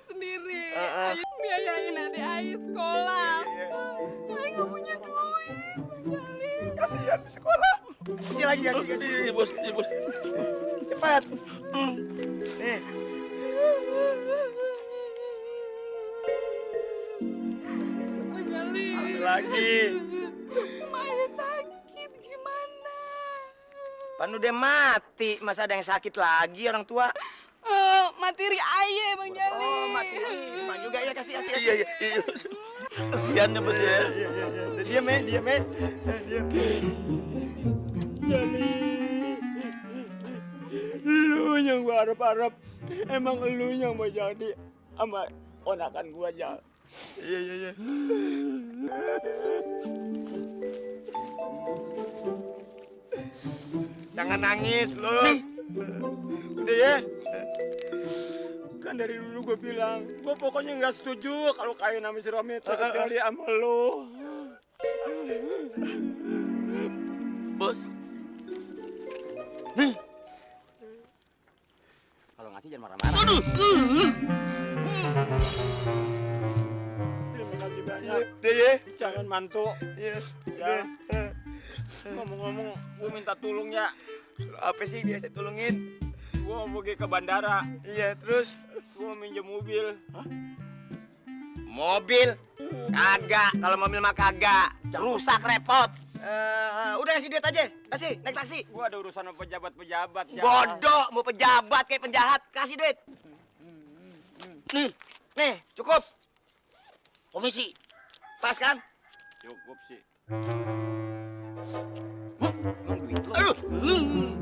sendiri. Ayo biayain adik Ayu sekolah. Ayu nggak punya duit, Bang Jali. Kasihan di sekolah. Kasih lagi, kasih. Iya, bos, iya, bos. Cepat. Nih. Bang Jali. Ambil lagi. Maya sakit gimana? Pan udah mati, masa ada yang sakit lagi orang tua? Materi ayah Bang Jali. Oh, mati. Cuma juga ya, kasih. Iya, bos. Kasihan ya, bos ya. Diam, diam. Jali, lu yang gua harap-harap, emang lu yang mau jadi sama ponakan gua, Jal. Iya. Jangan nangis, belum. Udah ya. Kan dari dulu gua bilang, gua pokoknya nggak setuju kalau kawin sama si Romi kecuali sama lu. Bos. Kalau ngasih jangan marah-marah. Aduh. Terima kasih banyak. Udah ya. Jangan mantu. Iya. Ya. Ngomong-ngomong, gua minta tolong ya. Apa sih dia saya tolongin? Gua mau pergi ke bandara. Iya, terus Gua mau minjem mobil. mobil kagak, kalau mobil mah kagak, rusak repot. Udah kasih duit aja, kasih naik taksi. Gua ada urusan sama pejabat-pejabat. Jal. Bodoh, mau pejabat kayak penjahat, kasih duit. Nih, cukup. Komisi, pas kan? Cukup sih. Aduh.